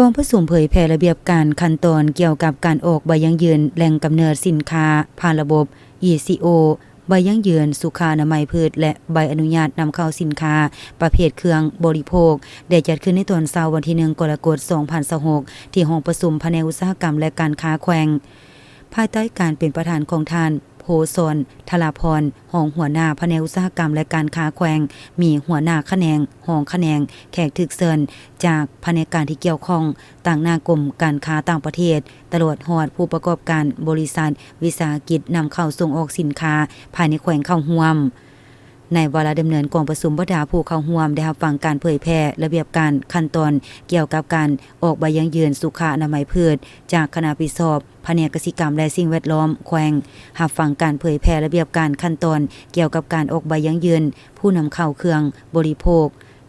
ກອງປະຊຸມເຜີຍແຜ່ລະບຽບການຂັ້ນຕອນກ່ຽວກັບການອອກໃບຢັ້ງຢືນແຫຼ່ງກຳເນີດສິນຄ້າຜ່ານລະບົບ ອີ ຊີ ໂອ, ໃບຢັ້ງຢືນສຸຂະອະນາໄມພືດ ແລະ ໃບອະນຸຍາດນຳເຂົ້າສິນຄ້າປະເພດເຄື່ອງບໍລິໂພກ ໄດ້ຈັດຂຶ້ນໃນຕອນເຊົ້າວັນທີໜຶ່ງ ກໍລະກົດ ສອງພັນຊາວຫົກ ທີ່ຫ້ອງປະຊຸມພະແນກອຸດສາຫະກຳ ແລະ ການຄ້າແຂວງ. ພາຍໃຕ້ການເປັນປະທານຂອງທ່ານ ໂພສອນ ທະລາພອນ ຮອງຫົວໜ້າພະແນກອຸດສາຫະກຳ ແລະ ການຄ້າແຂວງ, ມີຫົວໜ້າຂະແໜງ, ຮອງຂະແໜງ, ແຂກຖືກເຊີນຈາກພະແນກການທີ່ກ່ຽວຂ້ອງ, ຕາງໜ້າກົມການຄ້າຕ່າງປະເທດ, ຕະຫຼອດຮອດຜູ້ປະກອບການບໍລິສັດ, ວິສາຫະກິດນຳເຂົ້າສົ່ງອອກສິນຄ້າພາຍໃນແຂວງເຂົ້າຮ່ວມ. ໃນວາລະດຳເນີນກອງປະຊຸມ, ບັນດາຜູ້ເຂົ້າຮ່ວມໄດ້ຮັບຟັງການເຜີຍແຜ່ລະບຽບການຂັ້ນຕອນກ່ຽວກັບການອອກໃບຢັ້ງຢືນສຸຂະອະນາໄມພືດ ຈາກຄະນະຮັບຜິດຊອບ ພະແນກກະສິກຳ ແລະ ສິ່ງແວດລ້ອມແຂວງ, ຮັບຟັງການເຜີຍແຜ່ລະບຽບການຂັ້ນຕອນກ່ຽວກັບການອອກໃບຢັ້ງຢືນຜູ້ນຳເຂົ້າເຄື່ອງບໍລິໂພກ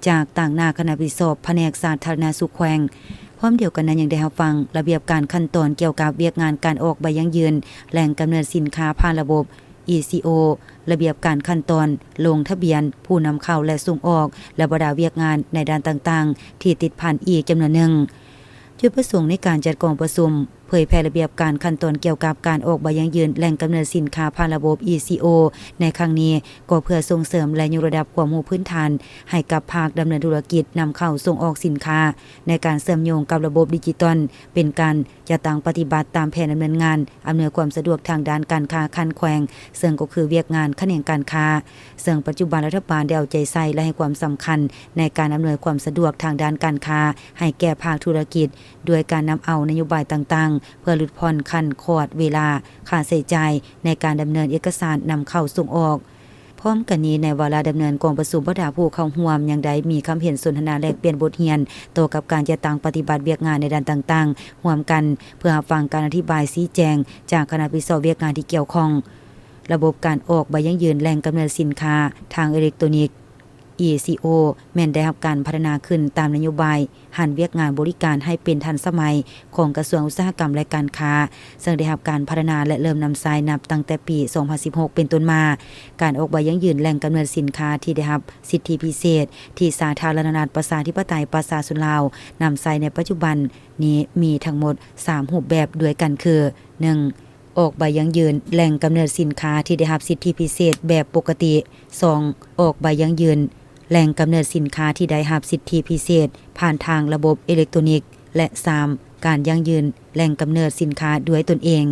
ຈາກຕາງໜ້າຄະນະຮັບຜິດຊອບພະແນກສາທາລະນະສຸກແຂວງ. ພ້ອມດຽວກັນນັ້ນຍັງໄດ້ຮັບຟັງລະບຽບການຂັ້ນຕອນກ່ຽວກັບວຽກງານການອອກໃບຢັ້ງຢືນແຫຼ່ງກຳເນີດສິນຄ້າຜ່ານລະບົບ ອີ ຊີ ໂອ, ລະບຽບການຂັ້ນຕອນລົງທະບຽນຜູ້ນຳເຂົ້າ ແລະ ສົ່ງອອກ ແລະ ບັນດາວຽກງານໃນດ້ານຕ່າງໆ ທີ່ຕິດພັນອີກຈຳນວນໜຶ່ງ. ຈຸດປະສົງໃນການຈັດກອງປະຊຸມ ເຜີຍແຜ່ລະບຽບການຂັ້ນຕອນກ່ຽວກັບການອອກໃບຢັ້ງຢືນແຫຼ່ງກຳເນີດສິນຄ້າຜ່ານລະບົບ ອີ ຊີ ໂອ ໃນຄັ້ງນີ້ ກໍເພື່ອສົ່ງເສີມ ແລະ ຍົກລະດັບຄວາມຮູ້ພື້ນຖານໃຫ້ກັບພາກດຳເນີນທຸລະກິດນຳເຂົ້າສົ່ງອອກສິນຄ້າ ໃນການເຊື່ອມໂຍງກັບລະບົບດິຈິຕອນ, ເປັນການຈັດຕັ້ງປະຕິບັດຕາມແຜນດຳເນີນງານ, ອຳນວຍຄວາມສະດວກທາງດ້ານການຄ້າຂັ້ນແຂວງ, ເຊິ່ງກໍຄືວຽກງານຂະແໜງການຄ້າ, ເຊິ່ງປັດຈຸບັນລັດຖະບານໄດ້ເອົາໃຈໃສ່ ແລະ ໃຫ້ຄວາມສຳຄັນໃນການອຳນວຍຄວາມສະດວກທາງດ້ານການຄ້າໃຫ້ແກ່ພາກທຸລະກິດ ດ້ວຍການນຳເອົານະໂຍບາຍຕ່າງໆ ເພື່ອຫຼຸດຜ່ອນຂັ້ນຂອດເວລາ, ຄ່າໃຊ້ຈ່າຍໃນການດຳເນີນເອກະສານນຳເຂົ້າສົ່ງອອກ. ພ້ອມກັນນີ້, ໃນວາລະດຳເນີນກອງປະຊຸມ, ບັນດາຜູ້ເຂົ້າຮ່ວມຍັງໄດ້ມີຄຳເຫັນສົນທະນາແລກປ່ຽນບົດຮຽນຕໍ່ກັບການຈັດຕັ້ງປະຕິບັດວຽກງານໃນດ້ານຕ່າງໆ ຮ່ວມກັນ ເພື່ອຮັບຟັງການອະທິບາຍຊີ້ແຈງຈາກຄະນະຮັບຜິດຊອບວຽກງານທີ່ກ່ຽວຂ້ອງ. ລະບົບການອອກໃບຢັ້ງຢືນແຫຼ່ງກຳເນີດສິນຄ້າທາງເອເລັກໂຕນິກ ອີ ຊີ ໂອ ແມ່ນໄດ້ຮັບການພັດທະນາຂຶ້ນຕາມນະໂຍບາຍຫັນວຽກງານບໍລິການໃຫ້ເປັນທັນສະໄໝຂອງກະຊວງອຸດສາຫະກຳ ແລະ ການຄ້າ, ເຊິ່ງໄດ້ຮັບການພັດທະນາ ແລະ ເລີ່ມນຳໃຊ້ນັບຕັ້ງແຕ່ປີສອງພັນສິບຫົກເປັນຕົ້ນມາ. ການອອກໃບຢັ້ງຢືນແຫຼ່ງກຳເນີດສິນຄ້າທີ່ໄດ້ຮັບສິດທິພິເສດທີ່ສາທາລະນະລັດປະຊາທິປະໄຕປະຊາຊົນລາວນຳໃຊ້ໃນປັດຈຸບັນນີ້ມີທັງໝົດສາມຮູບແບບດ້ວຍກັນຄື ໜຶ່ງ ອອກໃບຢັ້ງຢືນແຫຼ່ງກຳເນີດສິນຄ້າທີ່ໄດ້ຮັບສິດທິພິເສດແບບປົກກະຕິ, ສອງ ອອກໃບຢັ້ງຢືນແຫຼ່ງກຳເນີດສິນຄ້າທີ່ໄດ້ຮັບສິດທິພິເສດຜ່ານທາງລະບົບເອເລັກໂຕນິກ ແລະ ສາມ ການຢັ້ງຢືນແຫຼ່ງກຳເນີດສິນຄ້າດ້ວຍຕົນເອງ.